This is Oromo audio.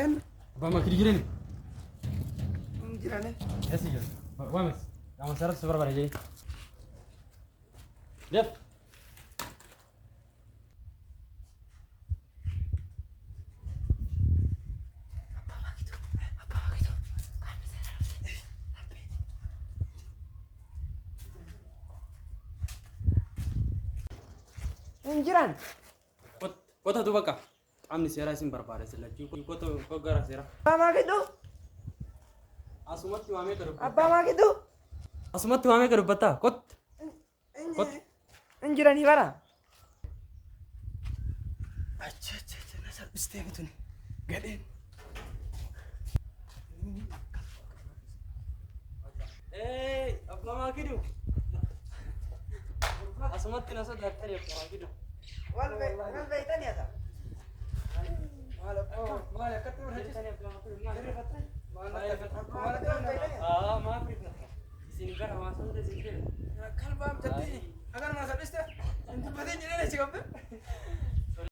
Een Abbaa Maakiduu jirani? Hin jirane. Eessa jiru? Waames. Qaama seeraatu si barbaada jedhee. Def. Hin jiran. Kotatu bakka. Qaamni seeraa isin barbaada isin lachuu. Kotu gara seeraa. Abbaa Maakiduu. Asumatti waamee ka dubbatta. Abbaa Maakiduu. Asumatti waamee ka dubbatta. Kot. Kot. Hin jiranii bara. Acha acha acha na salphistee bituni. Gadheen. Ee, Abbaa Maakiduu. Asumatti na sodaattani Abbaa Maakiduu. Wal beeytanii ata. Maali akkatti barbaachisanii Abbaa Maakiduu? Maali? Aa, maaf rifatta? Isin gara hawaasa hunda isin kenna. Kalbaam jatti agar mana salphiste hin dubbatin jedhee si qabde.